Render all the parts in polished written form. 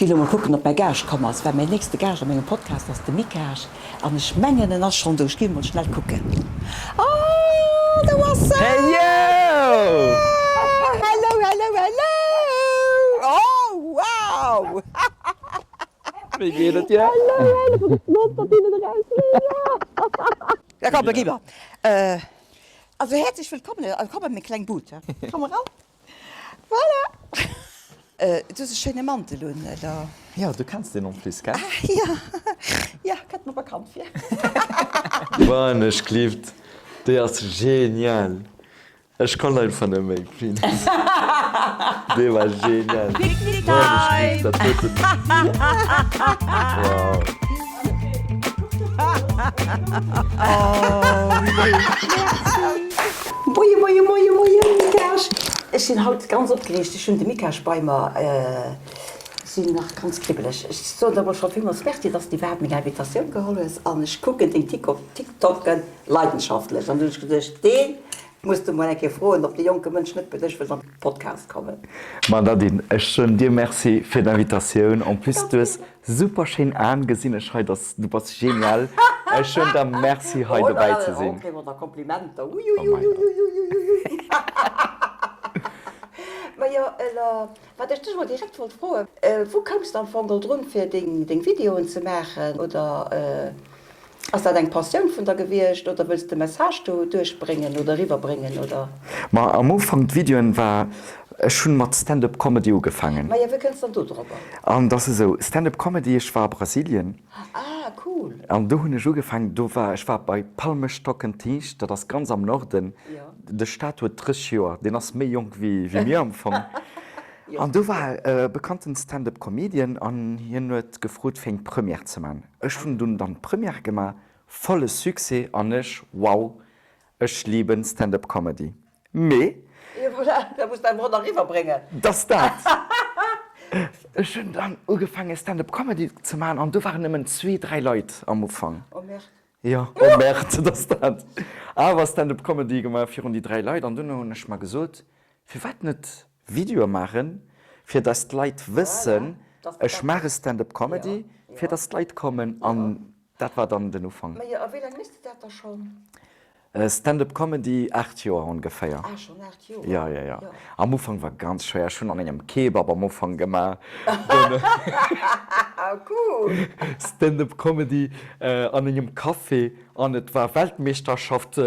ginn elo mol kucken, ob mäi Gaascht komm ass, well mäin nächste Gaascht a mengem Podcast ass de Mikasch an ech mengen, en ass schonn do. Ech ginn mol schnell kucken. Oh, do ass en! Hello! Hello, hello, hello! Oh, wow! Wéi geet et dir? Hello, hello! Kuck op d'Monster deenen eraus! Ja, komm, da gi mer. Also, häerzlech wëllkommen. Komm an meng kleng Bud. Komm eran. Voilà! Du hues e schéine Mantel un, oder? Jo, du kenns deen en plus, gell? Ah jo, jo, kënnt mer bekannt vir. Wann ech glift, déi ass genial! Ech konnt einfach net méi, Venus. Dee war genial. Picnic Wann ech time! glift, dat huet en. Wow. Oh, wéi léif! Merci! Moie moie moie moie Mikasch! Ech sinn haut ganz opgereegt, ech hunn de Mikasch bei mer, sinn nach ganz kribbeleg. Ech soen der mol scho villmools Merci, dass de iwwerhaapt meng Invitatioun geholl hues an ech kucken deng TikToken leidenschaftlech an du hunn ech geduecht, dee muss de mol eng Kéier froen, ob dee jonke Mënsch net bei dech wëllt an de Podcast kommen. Ma Nadine, ech soen dir Merci fir d'Invitatioun, en plus du hues Super schéin Aan gesin ech hei, dass du bass genial, ech soen der merci hei dobäi ze sin. Oh kréie mer da Komplimenter, uiuiuiuiuiuiui. Majo elo wat ech dech mol direkt wollt froen, wou koums de am Fong geholl drun fir deng Videoen ze maachen oder Ass dat eng Passioun vun der gewiescht oder wëlls de Message do duerchbréngen oder eriwwerbréngen oder? Ma am Ufank d'Videoen war, ech hunn mat Stand Up Comedy ugefaangen. Maja wéi kënns dann do dorobber? An dass esou, Stand Up Comedy, ech war a Brasilien. Ah cool. An do hunn ech ugefaangen, do war, ech war bei Palmestockenticht, dat ass ganz am Norden, de Staat huet 30 Joer, deen ass méi jonk wéi mir am Fong. An do war e bekannten Stand Up Comedian an hien huet gefrot fir eng Première ze man. Ech hunn dunn dann d'Première gemaach, volle Succès an ech, wow, ech lieben Stand Up Comedy. Mee. Jo voilà, da muss de awer och nach eriwwerbréngen. Dass dat! Ech hunn dann ugefaange Stand Up Comedy ze man an do waren nëmmen zwee, dräi Leit am Ufank. Oh merde. Jo, oh merde, dass dat! Awer Stand Up Comedy gemaach virun déi dräi Leit an dunn hunn ech mer gesot, Firwat net Videoe maachen, fir dass d'Leit wëssen, ech maache Stand-up Comedy, fir dass d'Leit kommen. An dat war dann den Ufank. Majo, a wéi laang méchs de dat da schonn? Stand-up Comedy 8 Joer ongeféier. Ah, schonn 8 Joer? Jo, jo, jo. Am Ufank war ganz schwéier. Ech hunn an engem Kebab am Ufank gemaach. Cool! Stand-up Comedy an engem Café an et war Weltmeeschterschaft.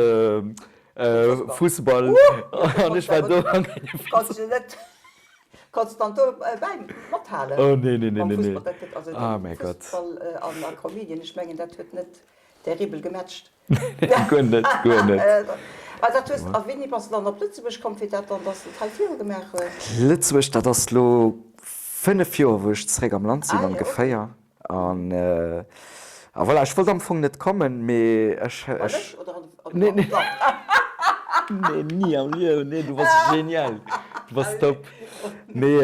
Fussball an ech war do an engem Konns du net, konns dann do bäi mathalen? Oh nee, nee, nee, nee, nee. Ah mäi Gott. Fussball an a Comedian, ech mengen dat huet net terribel gematcht. Guer net, guer net. A dat hues, a wéini bass de dann op Lëtzebuerg komm fir dat dann, dass de et hei viru gemaach hues? Lëtzebuerg, dat ass lo 5 Joer wou ech zeréck am Land sinn ongeféier. An a voilà, ech wollt am Fong net kommen, mee ech, Bei ech. mech oder an Nee, an nee. d'Land? Nee, ni am Liewen, nee, du bass genial, du bass top. Nee,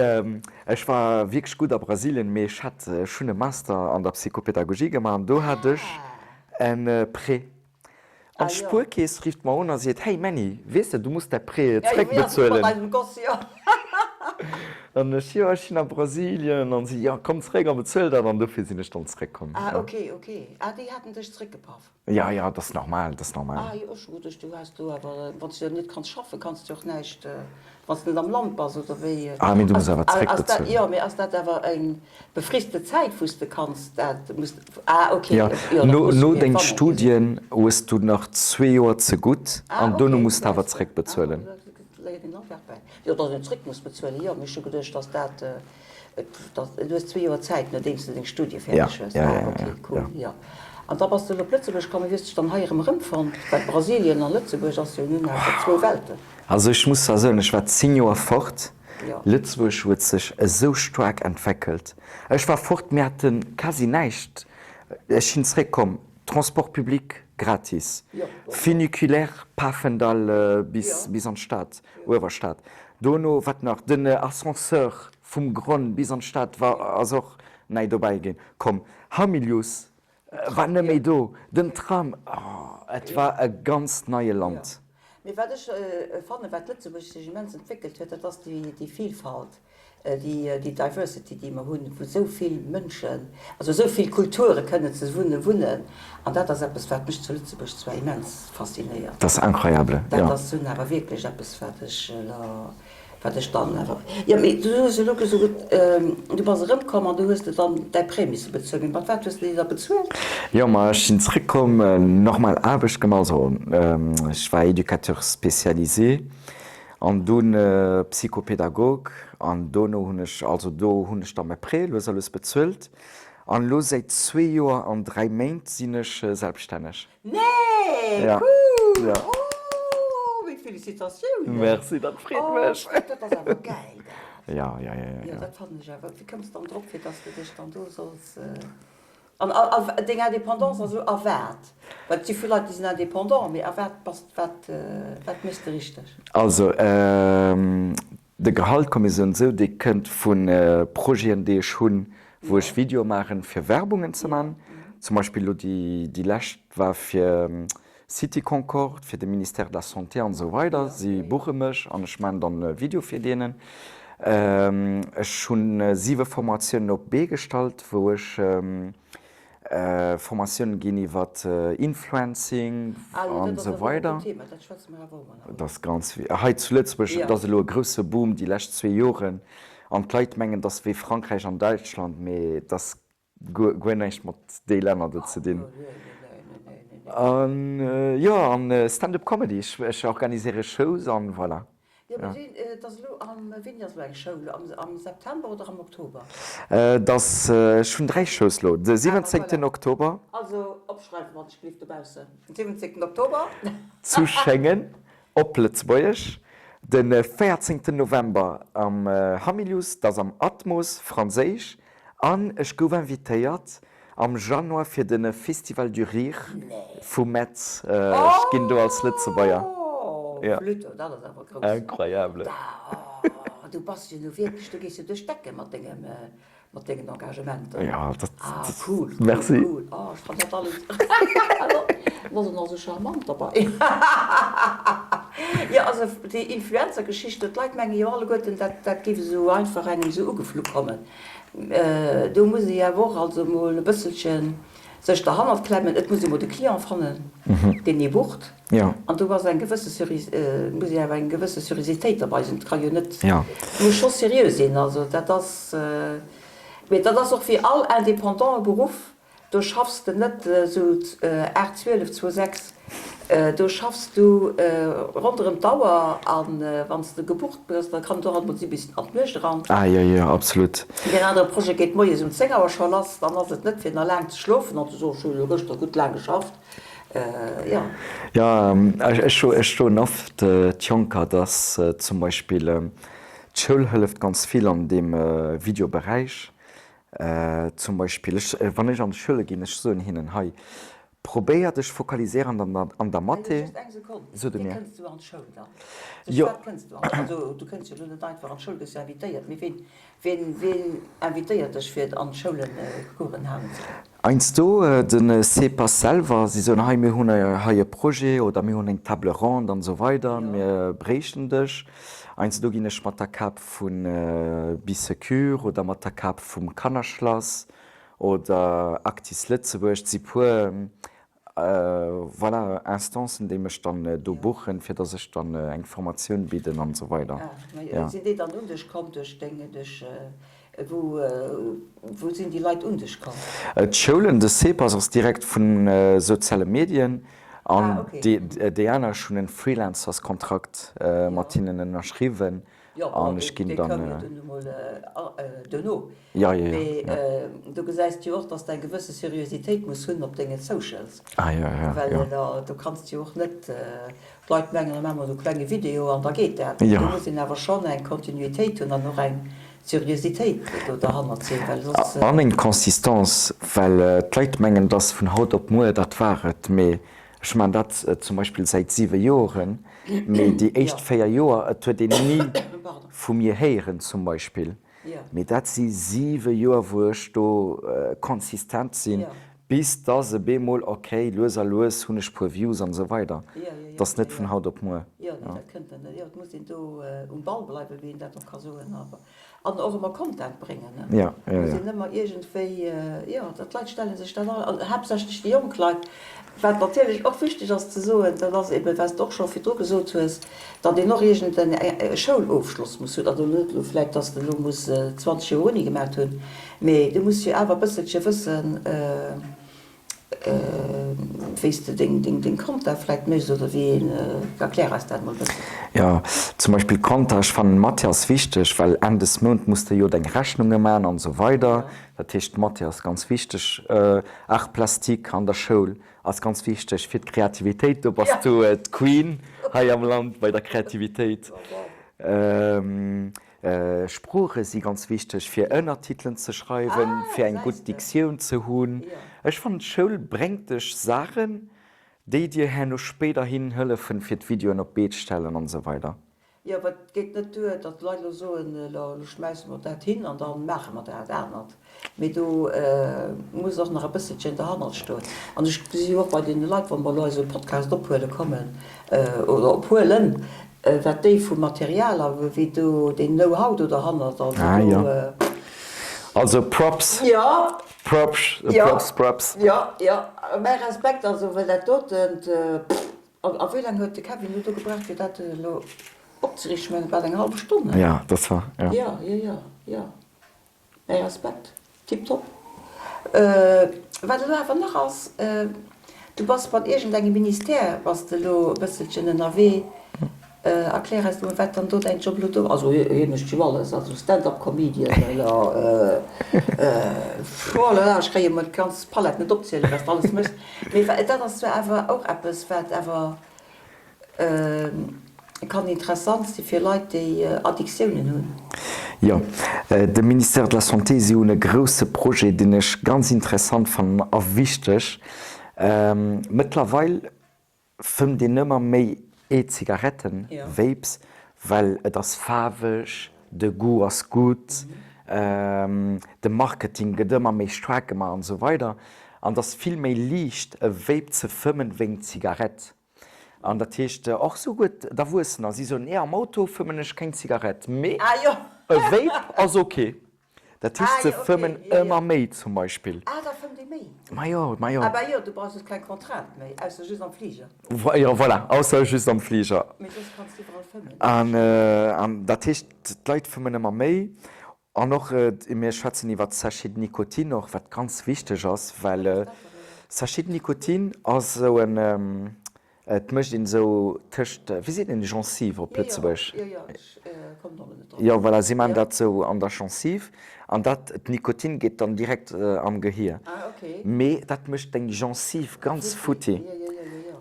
ech war wierklech gutt a Brasilien, mee ech hat, ech hunn e Master an der Psychopädagogie gemaach an do hat ech e Prêt. An d'Spuerkeess rifft mer un a seet, Hey Männi, weess de, du muss däi Prêt zréckbezuelen. An ech, Jo, ech sinn a Brasilien. An si, Jo, komm zréck a bezuel dat. An dofir sinn ech dann zréckkomm. Ah, ok, ok. Ah, déi haten dech zréckgepaff? Jo, jo, dat ass normal, dat ass normal. Ah jo, ech hu geduecht, du häss do awer, wann s du net kanns schaffen, kanns du och näischt, wann s de net am Land bass, oder wéi? Ah, mee du muss awer zréckbezuelen. Jo, mee ass dat awer eng Befriste Zäit wous de kanns dat muss ah ok Jo, jo dat no muss no deng iergendwann eng Kéier sinn. Studien hues du nach zwee Joer zegutt Ah an dono ok muss de awer ah zréckbezuelen. dat léiert een och nach bäi. Jo datt een zréck muss bezuelen jo, mee ech hu geduecht datt dat datt du hues zwee Joer Zäit nodeems de deng Studie Ja, fäerdeg hues. ja, Ah ja, ok ja, cool ja. jo. An da bass de elo op Lëtzebuerg komm, wéi hues dech dann hei erëm erëmfonnt? Well Brasilien a Lëtzebuerg ass jo nun awer zwou Welten. Also ech muss zwar soen, ech war 10 Joer fort, Lëtzebuerg huet sech esou staark entweckelt. Ech war fort, mir hate quasi näischt. Ech sinn zréckkomm, Transport public gratis, Funiculaire Pafendall bis bis an d'Stad, Uewerstad. Dono, wat nach, den Ascenseur vum Gronn bis an d'Stad war ass och nei dobäi ginn komm. Hamilius war net méi do, den Tram, oh, et war e ganz neie Land. Mee wat ech fannen, wat Lëtzebuerg sech immens entwéckelt huet, dat ass déi Vielfalt. Déi Diversity, déi mer hunn, wou esou vill Mënschen, also esou vill Kulture kënnen zesumme wunnen, an dat ass eppes, wat mech zu Lëtzebuerg zwar immens faszinéiert. Dat ass incroyable, jo. Dat ass dunn awer wierklech eppes, wat ech, wat ech dann awer, jo, mee du hues elo gesot, du bass erëmkomm an du hues de dann däi Prêt misse bezuelen. Mee mat wat hues de dee da bezuelt? Jo, ma ech sinn zrëckkomm, normal Aarbecht gemaach, also ech war Éducateur spécialisé. An dunn Psychopedagog an dono hunn ech, also do hunn ech da mäi Prêt lues a lues bezuelt an elo säit zwee Joer an 3 Méint sinn ech selbststänneg. Nee! Ja. Cool! Ja. Oh, meng Felicitatiounen! Merci, dat freet mech! Oh, dat ass awer gäil dat! Ja, ja, ja, ja. Jo, dat fannen ech awer. Wéi koums de dann drop, fir dass de dech dann do solls. An a deng Indépendance ass elo a wat? Well et si vill Leit, déi sinn indépendant, mee a wat bass, wat, wat méchs de richteg? Also, de Gehalt, komm mir soen esou, dee kënnt vu Projeten, déi ech hunn, wou ech Videoe maachen, fir Werbungen ze man. Zum Beispill elo déi, déi lescht war fir City Concorde, fir de Ministère de la Santé an esou weider. Si buche mech an ech maachen dann e Video fir deenen. Ech hunn siwe Formatiounen op d'Bee gestallt, wou ech Formatiounen ginn iwwer Influencing an esou weider. Dat ass ganz, hei zu Lëtzebuerg, dat ass elo e grousse Boom déi lescht zwee Joren an d'Leit mengen, dat ass wéi Frankräich an Däitschland, mee dat ass Guer näischt mat déi Länner do ze dinn. An jo, an Stand-up Comedy, ech organiséiere Shows an voilà. Jo, mee ween, et ass elo am, wéini ass elo eng Show? Am September oder am Oktober? Et ass, ech hunn 3 Shows elo, de 17 Oktober. Also opschreiwen, wann ech gelift dobaussen, den 17 Oktober. Zu Schengen, op Lëtzebuergesch, de 14 November am Hamilius, dat ass am Atmos, franséisch, An ech gouf invitéiert am Januar fir de Festival du Rire vu Metz. Ech ginn do als Lëtzebuerger. Oh, flûte, dat ass awer grouss. Incroyable. Oh, du bass jo nu wierklech, du gees jo duerch d'Decke mat dengem, mat dengen Engagementer. Jo, dat. Ah, cool, cool, Merci. cool. Oh, ech fannen dat alles. An ass en och esou charmant derbei. Jo, also déi Influencer-Geschicht do, d'Leit menge jo alleguerten, dat, dat géif esou einfach engem esou ugeflu kommen. Do muss ee awer och also emol e bësselche sech derhannert klemmen. Et muss ee mol de Client fannen, deen ee bucht. An do ass eng gewësse muss ee awer eng gewësse Seriositéit derbei sinn. Et ka jo net, et muss scho seriö sinn. Also dat ass, mee dat ass och wéi all Indépendant e Beruff, Do schaffs de net esou 8, 12, 2, 6, do schaffs du ronderëm d'Auer an wann s de gebucht gëss, da kann et och alt mol si bis an d'Nuecht eran. Ah jo, jo, absolut. Deen anere Projet geet moies um 10 Auer scho lass, dann ass et net fir nach laang ze schlofen an ze soen, ech hu elo gëschter gutt laang geschafft, jo. Jo, ech soen oft d'Jonker, dass zum Beispill d'Schoul hëlleft ganz vill an deem Videoberäich, Zum Beispill, ech, wann ech an d'Schoule ginn, ech soen hinnen, hei, probéiert dech fokaliséieren an der, an der Mathé. Just eng Sekonn, So du wéi mir. kënns du an d'Schoul dann? Duerch Jo. wat kënns du an d'Schoul? Also, du kënns jo elo net einfach an d'Schoul, gëss jo invitéiert, mee ween, ween, ween invitéiert dech fir an d'Schoulen Coursen halen ze goen? Heiansdo de CEPAS selwer, si soen, hei, mir hunn hei e Projet oder mir hunn eng Table ronde an esou weider, mir bréichten dech. Heiansdo ginn ech mat der Kap vu Bisecure oder mat der Kap vum Kannerschlass oder Actis Lëtzebuerg. Et si puer, voilà, Instancen, déi mech dann do buchen, fir datt ech dann eng Formatioun bidden an esou weider. Ah, mä sinn déi dann un dech komm duerch deng, duerch, wou, wou sinn déi Leit un dech komm? D'Schoulen, de CEPAS ass direkt vu soziale Medien an déi aner, ech hunn e Freelancerskontrakt mat hinnen ënnerschriwwen Jo, an bon, ech ginn dee dann. koum jo dunn emol duerno. Jo, jo, jo, Mee jo. do gesäis de jo och, dass de eng gewësse Seriositéit muss hunn op denge Socials. Ah, jo, jo, Well jo. da, do kanns de jo och net, d'Leit mengen, da maache mer esou e klenge Video an da geet dat. Jo. Do muss een awer schonn eng Kontinuitéit hunn an och eng Seriositéit do derhannert sinn, well soss. An eng Consistance, well d'Leit mengen, dass vun haut op muer, dat war et. Mee Ech maachen dat zum Beispill säit siwe Joren, mee déi éischt 4 Joer, et huet een ni vu mir héieren zum Beispill. Mee dat si siwe Joer, wou ech do konsistent sinn, bis dass e bemol, ok, lues a lues hunn ech puer Views an esou weider. Et ass net vun haut op muer. Jo, nee, dat kënnt net. Jo, et muss een do um Ball bleiwen, wéi een dat och ka soen. An och ëmmer Content bréngen, ne? Ja, ja, ja. Muss een ëmmer iergendwéi, jo, dat d'Leit stelle sech dat all, an haaptsächlech déi jonk Leit. Wat natierlech och wichteg ass ze soen, dat ass eben, wat s de och scho virdru gesot hues, datt een och iergend en Schoulofschloss muss hunn. Also net elo vläicht, datt s de elo muss 20 Joer Uni gemaacht hunn, mee du muss jo awer e bësselche wëssen, Wéi s de deng Compta vläit méchs oder wéi een, erklär eis dat mol e bëssen. Jo, zum Beispill Compta, ech fannen Mathé ass wichteg, well Enn des Mount muss de jo deng Rechnunge man an esou weider. Dat heescht Mathé ass ganz wichteg. Arts plastiques an der Schoul ass ganz wichteg fir d'Kreativitéit, do bass du d'Queen hei am Land bei der Kreativitéit. Sprooche si ganz wichteg fir Ënnertitelen ze schreiwen, fir eng gutt Diktioun ze hunn. Ech fannen d'Schoul bréngt dech Saachen, déi dir herno spéiderhin hëllefen fir d'Videoen op d'Bee stellen an esou weider. Jo, awer et geet net duer, datt d'Leit elo soen, elo schmäisse mer dat hin an da maache mer dat anert. Mee do muss och nach e bësselchen derhannert stoen. An ech gesi jo och bei deene Leit, wa mer elo eise Podcast ophuele kommen oder ophuelen, wat déi vu Material a wéi do deen Know-how do derhannert, also Ah jo. do. Also Props. Jo. Props, Props, Props. Jo, jo, mäi Respekt, also well dat doten, pff. A wéi laang huet de Kevin elo do gebraucht, fir dat elo opzeriichten? Ech mengen, et war eng hallef Stonn, ne? Jo, dat war, jo. Jo, jo, jo, jo. Mäi Respekt, tiptop. Wat elo awer nach ass, du bass mat iergendengem Ministère bass de elo e bësselchen ënnerwee. Erklär eis emol, wat dann do däin Job elo do, also hie mécht jo alles, also Stand-up Comedian oder, oh la la, ech kréie mol d'ganz Palett net opzielen, wat s de alles méchs. Mee dat ass zwar awer och eppes, wat awer Kann interessant si fir Leit déi Addictiounen hunn. Jo, de Ministère de la Santé, si hunn e grousse Projet, deen ech ganz interessant fannen a wichteg. Mëttlerweil fëmmt een ëmmer méi E-Zigaretten, Vapes, well et ass faarweg, de Goût ass gutt, de Marketing gëtt ëmmer méi staark gemaach an esou weider. An et ass vill méi liicht e Vape ze fëmmen wéi eng Zigarett. An dat heescht och souguer d'Erwuessener, si soen, nee am Auto fëmmen ech keng Zigarett, mee e Vape ass ok. Dat heescht se fëmmen ëmmer méi zum Beispill. Majo, majo. Jo voilà, ausser just am Fliger. An dat heescht d'Leit fëmmen ëmmer méi. An och, mir schwätzen iwwert Sachet de nicotine och, wat ganz wichteg ass, well Sachet de nicotine ass esou en, et mécht een esou tëscht, wéi seet een Gencive op Lëtzebuergesch? Jo, voilà, si maachen dat esou an der Gencive an dat, d'Nicotine geet dann direkt am Gehier. Mee dat mécht deng Gencive ganz futti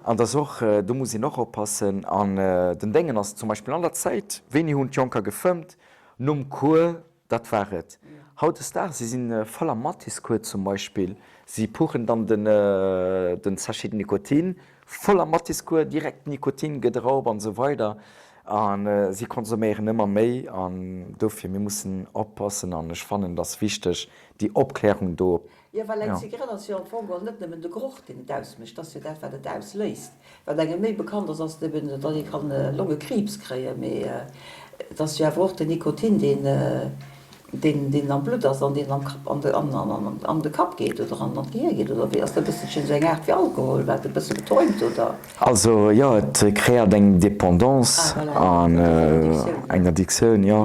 an dat ass och, do muss een och oppassen. An den Déngen ass zum Beispill an der Zäit, wéini hunn d'Jonker gefëmmt? Nom Cours, dat war et. Hautdesdaags, si si voll am Mathéscours zum Beispill, si puchen dann den Sachet de Nicotine voll am Mathéscours, direkt Nikotin gëtt erop an esou weider a si konsuméieren ëmmer méi an dofir, mir mussen oppassen an ech fannen, et ass wichteg déi Opklärung do. Jo, well eng Zigarett ass jo am Fong geholl net nëmmen de Geroch, deen et ausmécht, et ass jo dat, wat et ausléist. Wat engem méi bekannt ass, ass eben, datt ee kann Longekriibs kréien, mee et ass jo awer och den Nikotin, deen, deen am Blutt ass an deen am Kapp, an de, an de Kapp geet oder an d'Gehir geet, oder wéi? Ass dat e bësselchen esou eng Aart wéi Alkohol, wat e bësse betäubt, oder? Also jo, et kreéiert eng Dépendance an eng Addiktioun, jo.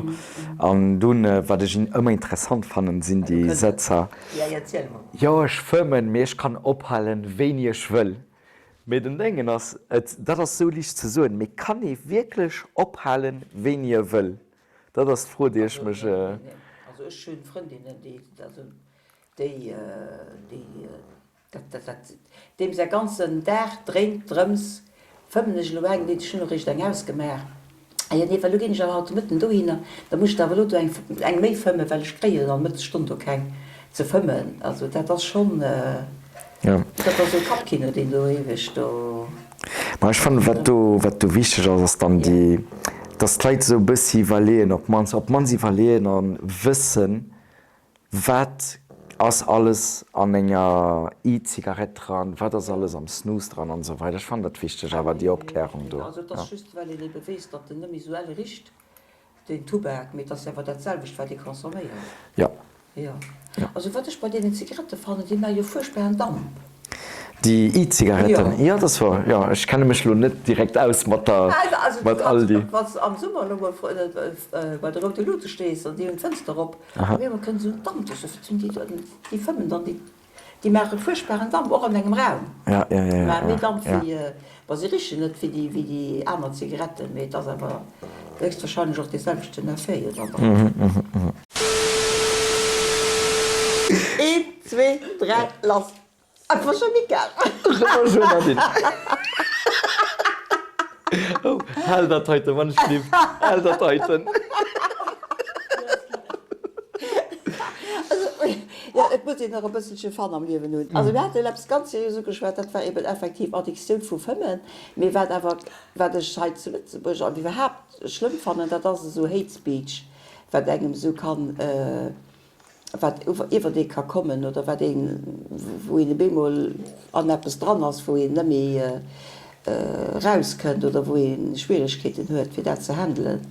An dunn, wat ech ëmmer interessant fannen, sinn déi Sëtzer, Jo, ech fëmmen, mee ech kann ophalen, wéini ech wëll. Mee den Déngen ass, et, dat ass esou liicht ze soen, mee kann ee wierklech ophalen, wéini e wëll? Dat ass d'Fro, déi ech mech. Also ech hunn Frëndinnen, déi, also déi, déi, dat, dat, dat, deem säi ganzen Dag dréint drëms, Fëmmen ech elo eng? Nee, ech hunn eréischt eng ausgemaach. Ah jo, nee, well elo ginn ech awer haut de Mëtten dohinner, da muss ech der awer elo do eng, eng méi fëmmen, well ech kréie jo dann Mëttesstonn do keng ze fëmmen. Also dat ass schonn, dat ass esou e Kappkino, deen do ewech do. Ma ech fannen, wat do, wat do wichteg ass, ass dann déi, dass d'Leit esou e bëssi iwwerleeën, op d'mannst, op d'mannst iwwerleeën a wëssen, Wat ass alles an enger E-Zigarett dran, wat ass alles am Snus dran an esou weider. Ech fannen dat wichteg awer déi Opklärung do. Also et ass just well een ebe weess, datt en net méi esou elle richt. Den Tubak, mee et ass jo awer dat selwecht wat ee consomméiert. Jo. Jo. Also wat ech bei deenen Zigarette fannen, déi maache jo fuerchtbaren Damp. Déi E-Zigaretten? Jo, dat ass wouer. Jo, ech kenne mech lo net direkt aus mat der, mat all déi. Wann s de am Summer elo mol bei de roude Lute stees an déi hunn d'Fënster op, op eemol kënnt esou en Damp duerch, déi fëmmen dann, déi Déi maache fuerchtbaren Damp, och an engem Raum. Ja, ja, ja, ja. Maache méi Damp wéi, bon, si richen net wéi déi, wéi déi aner Zigaretten, mee et ass awer héchstwahrscheinlech och dee selwechten Effet jo dann dran. Een, zwee, dräi, lass! Bonjour Mika! Bonjour Nadine! Oh, hal dat heiten, wann ech lift, hal dat heiten! Also, jo, et muss een och e bësselche Fun am Liewen hunn. Also mir haten eppes ganz seriös ugeschwat, dat war eben effektiv Addiktioun vu Fëmmen. Mee wat awer, wat ech hei zu Lëtzebuerg an iwwerhaapt schlëmm fannen, dat ass esou Hate Speech, wat engem esou kann, wat iwwert ee ka kommen oder wat een, wou een op eemol an eppes dran ass, wou een net méi erauskënnt oder wou ee Schwieregkeeten huet, fir dat ze handelen.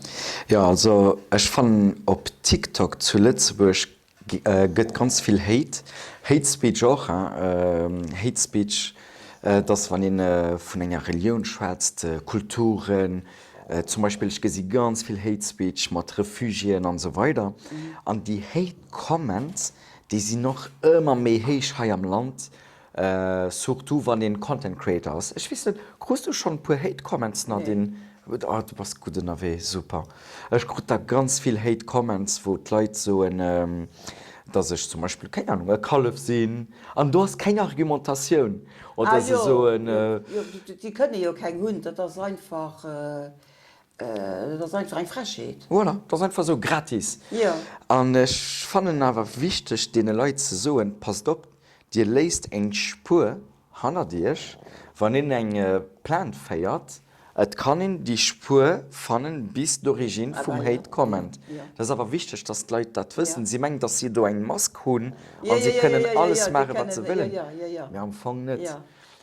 Jo, also ech fannen op TikTok zu Lëtzebuerg gëtt ganz vill Hate, Hate Speech och, hein, Hate Speech, et ass wann ee vun enger Relioun schwätzt, Kulturen, zum Beispill ech gesi ganz vill Hate Speech mat Refugiéen an esou weider an déi Hate Comments, déi sinn och ëmmer méi héich hei am Land, Surtout wann een Content Creator ass. Ech weess net, krus du schonn e puer Hate Comments Nadine? Oh du bass gutt ënnerwee, super. Ech krut der ganz vill Hate Comments wou d'Leit soen dass ech zum Beispill, keng Ahnung, e Kallef sinn an do ass keng Argumentatioun oder se soen. Ah jo, déi kënne jo keng hunn, dat ass einfach, dat ass einfach eng Frechheet. Voilà, dat ass einfach esou gratis. An ech fannen awer wichteg deene Leit ze soen, passt op, Dir léisst eng Spuer hannert Iech, wann een eng Plainte féiert. Et kann een déi Spuer fannen bis d'Origine vum Hate Comment. Dat ass awer wichteg, dass d'Leit dat wëssen. Si mengen, dass si do eng Mask hunn a si kënnen alles maachen, wat se wëllen, mee am Fong net.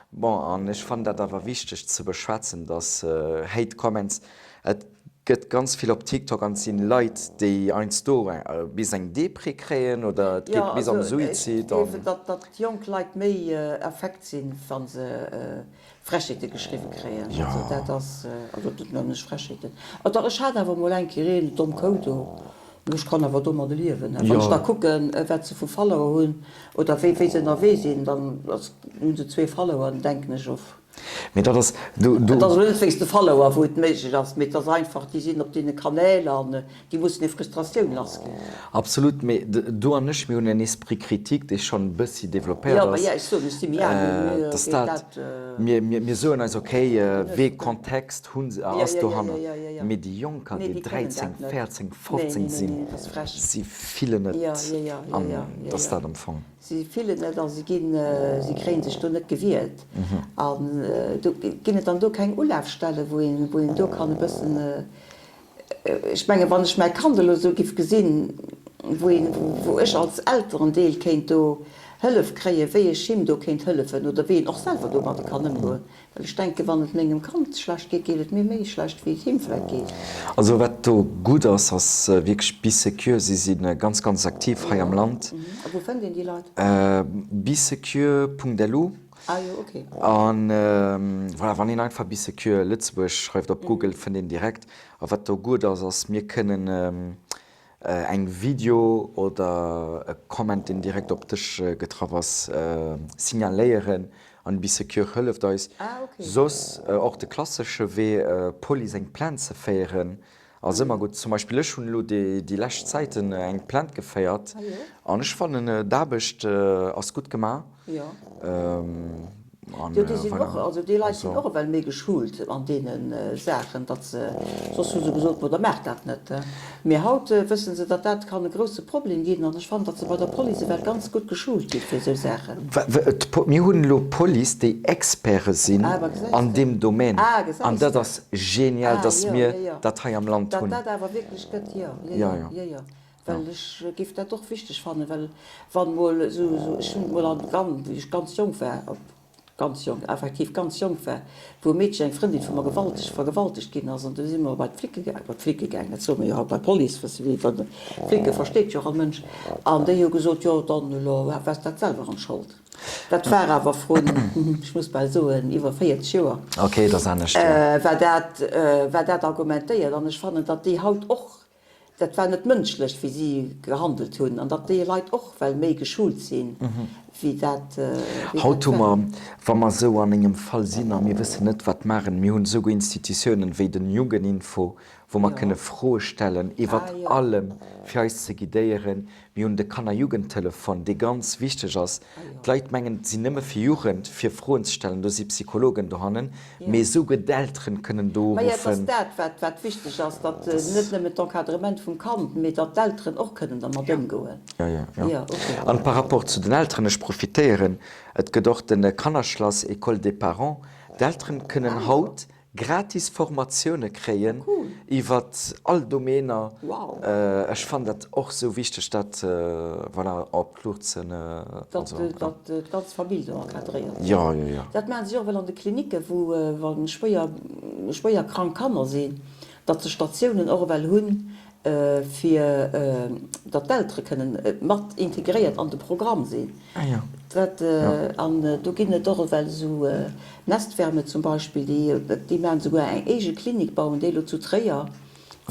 Bon, an ech fannen dat awer wichteg ze beschwätzen, dass Hate Comments, et gëtt ganz vill op TikTok an et sinn Leit déi heiansdo bis eng Depri kréien oder et geet bis an Suizid. Jo, also ech gleewen datt datt jonk Leit méi affekt sinn wa se Frechheete geschriwwe kréien. Also dat ass, also dat nennen ech Frechheeten. Oh dach, ech hat awer mol eng Kéier een domm Kou do, mee ech kann awer domadde liewen. Wann ech da kucken wat se vu Follower hunn oder wéi wéi se ënnerwee sinn, dann hunn se zwee Follower, dann denken ech, uff. Mee dat ass, du, du. Et ass elo net wéinst de Follower, wou et méiglech ass, mee et ass einfach, déi sinn op deene Kanäl an déi mussen hir Frustratioun lassginn. Absolut, mee du an ech, mir hunn en Esprit critique, dee schonn e bëssi développéiert ass. Jo, ma ja, ech soen, ech si méi al, mee mir geet dat. Mir, mir, mir soen eis, okay, wee Kontext hunn se, ass dohanner. Mee déi Jonker, déi 13, 14, 15 sinn, si fillen et an et ass dat am Fong. Si fillen et a si ginn, si kréie sech do net gewielt. An do ginn et dann do keng Ulafstelle wou een, wou een do kann e bëssen, ech menge wann ech mäi Kand elo esou giff gesinn, wou een, wou ech als Elterendeel kéint do Hëllef kréien, wéi ech him do kéint hëllefen oder wéi en och selwer domadde kann ëmgoen. Well ech denken, wann et mengem Kand schlecht geet, geet et mir méi schlecht, wéi et him vläit geet. Also wat do gutt ass, ass wierklech BeSecure. Si si ganz, ganz aktiv hei am Land. A wou fënnt een déi Leit? BeSecure.lu. Ah jo, ok. An voilà, wann een einfach BeSecure Lëtzebuerg schreift op Google, fënnt een direkt. A wat do gutt ass, ass mir kënnen Eng Video oder e Comment deen direkt op dech getraff ass signaléieren an BeSecure hëlleft eis. Soss och de klassesche Wee Police eng Plainte ze féieren ass ëmmer gutt. Zum Beispill ech hunn elo déi lescht Zäiten eng Plainte geféiert an ech fannen d'Aarbecht ass gutt gemaach. Jo, déi sinn och, also déi Leit sinn och ewell méi geschult an deene Saachen, datt se, soss hu se gesot, bo da maacht dat net. Mee haut wësse se, datt dat kann e grousse Problem ginn an ech fannen, datt se bei der Police ewell ganz gutt geschult gi fir esou Saachen. Mir hunn elo Police, déi Experte sinn an deem Domaine an dat ass genial, datt mir dat hei am Land hunn. Datt dat awer wierklech gëtt, jo, jo, jo, jo. Well ech géif dat och wichteg fannen, well wann mol esou, ech hunn et mol an, wéi ech ganz jonk war, op. Ganz jonk, effektiv ganz jonk war, wou e Meedchen, eng Frëndin vu mer, gewalteg vergewaltegt ginn ass. An du si mer bei d'Flicke gaangen, bei d'Flicke gaangen, dat soe mer jo haut, bei d'Police, wëss de wéi, bei d'Flicke versteet jo och all Mënsch. An déi hu gesot, jo dann elo waars dat selwer an Schold. Dat war awer vrun, ech muss bal soen, iwwer 40 Joer. Ok, dat ass anescht, jo. War dat, war dat argumentéiert. An ech fannen, datt déi haut och Dat war net mënschlech, wéi si gehandelt hunn, an datt déi Leit och well méi geschult sinn, wéi dat wéi Haut hu mer, wa mer esou an engem Fall sinn a mir wëssen net, wat maachen, mir hunn esouguer Institutiounen wéi den Jugendinfo, wou mer kënne Froe stellen iwwert allem, fir eis ze guidéieren. Mir hunn de Kanner-Jugendtelefon, dee ganz wichteg ass. D'Leit mengen, et sinn nëmme fir Jugend, fir Froen ze stellen, do si Psychologen dohannen, mee esouguer d'Elteren kënnen do Maja, et ass uruffen. dat, wat, wat wichteg ass, datt net nëmmen d'Encadrement vum Kand, mee datt d'Elteren och kënnen dermat ëmgoen. Jo, jo, jo. Jo, okay. An par rapport zu den Elteren, ech profitéieren, et gëtt och de Kannerschlass École des parents. D'Elteren kënnen haut Gratis Formatioune kréien iwwer all Domainer. Ech fannen dat och sou wichteg dat voilà op d'Luucht ze. Datt d'ganz Famill do encadréiert gëtt. Jo, jo, jo. Dat maache si och well an de Klinicken, wou wa schwéier schwéier krank Kanner sinn, datt se Statiounen och ewell hunn, fir datt d'Eltere kënnen mat integréiert an de Programm sinn. Dat, an do ginn et och ewell esou Nestwärme zum Beispill, déi, déi maachen esouguer eng eege Klinik, bauen déi elo zu Tréier,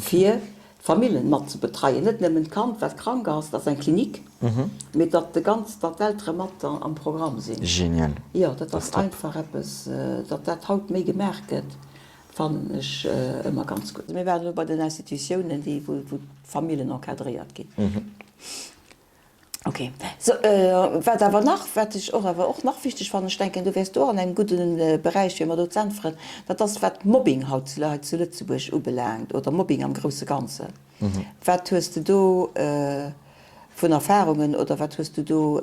fir d'Famillen mat ze betreien. Net nëmmen d'Kand, wat krank ass, dat ass eng Klinik, mee datt de ganz, datt d'Eltere mat am Programm sinn. Genial. Jo, dat ass einfach eppes, datt dat haut méi gemaach gëtt. Fannen ech ëmmer ganz gutt. Mir waren elo bei den Institutiounen, déi, wou d'Famillen encadréiert ginn. Ok. Sou, wat awer nach, wat ech och awer och nach wichteg fannen, ech denken, du wäers do an engem gudde Beräich, fir mer do z'äntweren, dat ass, wat Mobbing haut hei zu Lëtzebuerg ubelaangt oder Mobbing am grousse Ganzen. Wat hues de do vun Erfahrungen oder wat hues du do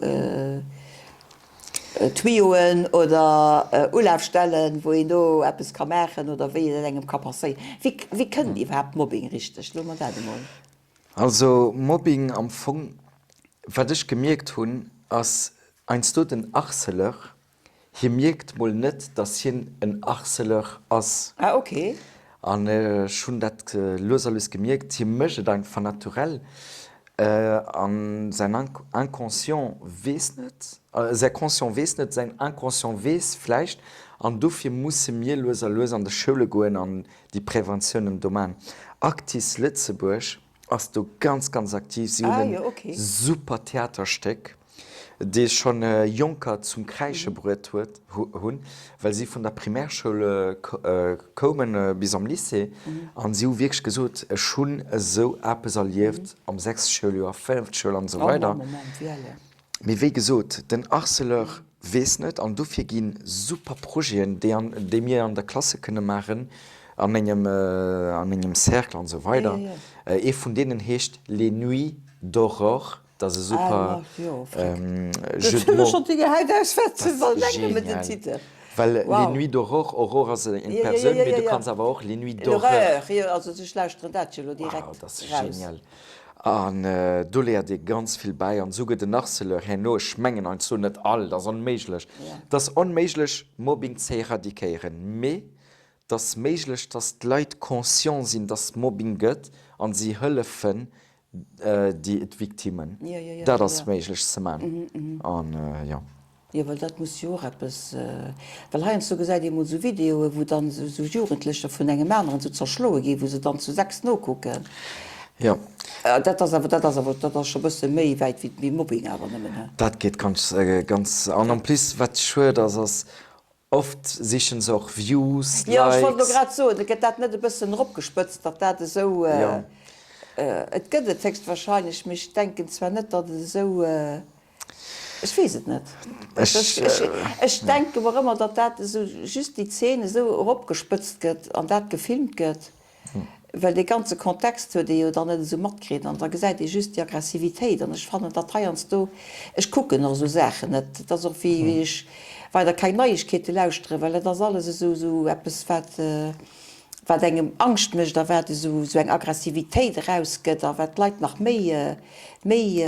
Tuyauen oder Ulafstellen, wou een do eppes ka maachen oder wéi et engem ka passéieren. Wéi, wéi kënnt iwwerhaapt Mobbing richteg? Loosse mer dat emol. Also Mobbing am Fong, wat ech gemierkt hunn, ass heiansdo den Harceleur, hie mierkt mol net, dass hien en Harceleur ass. Ah ok. An ech hunn dat lues a lues gemierkt, hie mécht et einfach naturell. An säin Inconscient weess net, säi Conscient weess net, säin Inconscient weess vläicht. An dofir musse mir lues a lues an de Schoule goen an déi Preventiounen do maachen. Actis Lëtzebuerg ass do ganz, ganz aktiv. Si hunn e super Theaterstéck. dee schonn Jonker zum Kräische bruet huet, hunn, well si vun der Primärschoul koumen bis am Lycée an si hu wierklech gesot, ech hunn esou eppes erlieft am sechste Schouljoer, fënneft Schoul an esou weider. Mee wéi gesot, den Harceleur weess net an dofir gi super Projeten, déi an, déi mir an der Klasse kënne maachen, an engem, an engem Cercle an esou weider. Ee vun deenen heescht Les Nuits d'Aurore. Dat ass e super Jeu de mots. Dat ass genial. Well Les Nuits d'Aurore, Aurore ass eng Persoun, mee du kanns awer och Les Nuits d'Horreur. Wow, dat ass genial. An do léiert ee ganz vill bäi. An esou gëtt en Harceleur herno, ech mengen heiansdo net all, dat ass onméiglech, et ass onméiglech Mobbing ze éradiquéieren, mee et ass méiglech, dass d'Leit conscient sinn, dass Mobbing gëtt an si hëllefen déi d'Victimen. Dat ass méiglech ze man an jo. Jo, well dat muss jo och eppes, well heiansdo gesäit ee mol esou Videoe wou dann esou Jugendlecher vun engem aneren esou zerschloe ginn, wou se dann zu 6 nokucken. Jo. Dat ass awer, dat ass awer, dat ass scho bësse méi wäit wéi Mobbing awer nëmmen, he? Dat geet ganz, ganz, an en plus wat schued ass, ass Oft sichen se och Views, Likes. Jo, ech wollt elo grad soen, gëtt dat net e bëssen eropgespëtzt, datt dat esou, et gëtt et héchstwahrscheinlech, mee ech denken zwar net, datt et esou, ech weess et net. Ech denke mer ëmmer, datt dat esou just déi Zeen esou eropgespëtzt gëtt an dat gefilmt gëtt. Well dee ganze Kontext huet ee jo dann net esou matkritt an da gesäit ee just déi Aggressivitéit an ech fannen datt heiansdo, ech kucken och esou Saachen net, et ass och wéi wéi ech weider keng Neiegkeete lauschteren, well dat ass alles esou esou eppes wat wat engem Angscht mécht a wat esou esou eng Aggressivitéit erausgëtt a wat d'Leit nach méi méi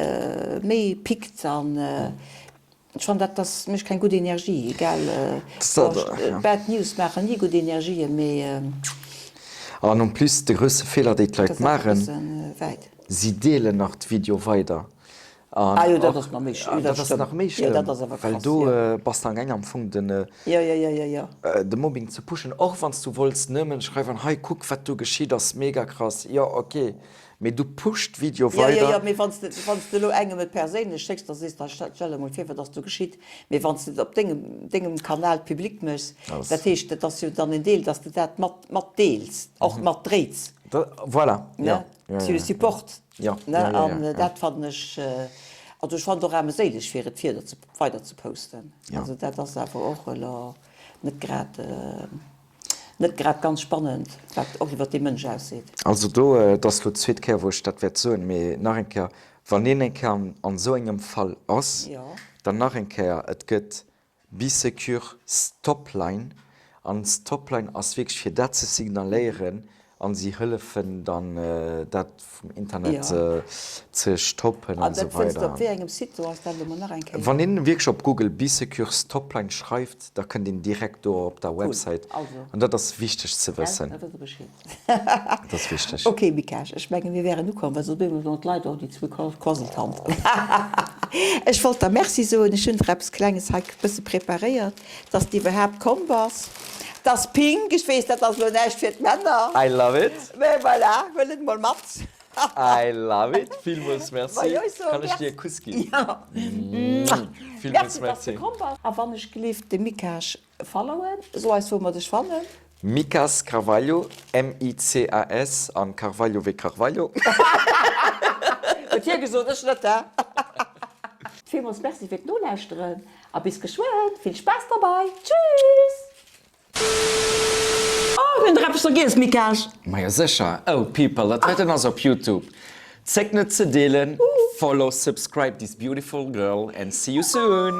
méi pickt an. Ech fannen dat ass mécht keng gutt Energie, egal bad news maachen ni gutt Energien, mee. An en plus de grousse Feeler déi d'Leit maachen, si deelen nach d'Video weider. Ah jo, dat ass nach méi schlëmm. Dat ass nach méi schlëmm, well do bass de am gaang am Fong den de Mobbing ze pushen, och wann s du wollts nëmmen schreiwen, hei kuck wat do geschitt ass, mega krass, jo ok. Mee du pusht d'Video weider. Jo, jo, jo, mee wann s de, wann s de elo engem et perséinlech schécks, da sees de, hei, stell der emol vir, wat ass do geschitt. Mee wann s de et op dengem, dengem Kanal public méchs, dat heescht, dat ass jo dann en Deel, dass de dat mat, mat deels, och mat dréits. Voilà, jo, jo, jo. Support, jo, ne, an dat fannen ech, also ech fannen et och aarmeséileg, fir et wieder ze, weider ze posten. Also dat ass awer och elo net grad. Net grad ganz spannend, wat och iwwer dee Mënsch ausseet. Also do, et ass elo d'zweet Kéier wou ech dat wäert soen, mee nach eng Kéier, wann een eng Kéier an esou engem Fall ass, dann nach eng Kéier, et gëtt BeSecure Stopline an Stopline ass wierklech fir dat ze signaléieren an si hëllefen dann dat vum Internet ze stoppen an esou weider. Op wéi engem Site do ass dat elo mol nach eng Kéier? Wann een wierklech op Google BeSecure Stopline schreift, da kënnt een direkt do op der Website an dat ass wichteg ze wëssen. Dat ass wichteg. Ok Mikesch, ech menge mir wären ukomm, well soss bléiwen elo d'Leit och déi zwou Quasseltanten. Ech wollt der Merci soen, ech hunn der eppes Klenges hei bësse preparéiert. Dass de iwwerhaapt komm bass. T'ass pink, ech weess, dat ass elo näischt fir d'Männer. I love it! Mä voilà, huel et mol mat. I love it! Villmools merci! Kann ech dir e Kuss ginn? Jo! Villmools merci! Merci, dass de komm bass. A wann ech gelift de Micas followen, so eis wou mer dech fannen. Micas Carvalho, M-I-C-A-S, an Carvalho wéi Carvalho. Huet hie gesot, ech net, he? Villmools merci fir d'Nolauschteren. A bis geschwënn, vill Spaass derbei, tschüss! Oh, mir hunn der eppes vergiess, Mikesch! Majo sécher! Oh people, dat heiten ass op Youtube. Zéckt net ze deelen, follow, subscribe this beautiful girl and see you soon!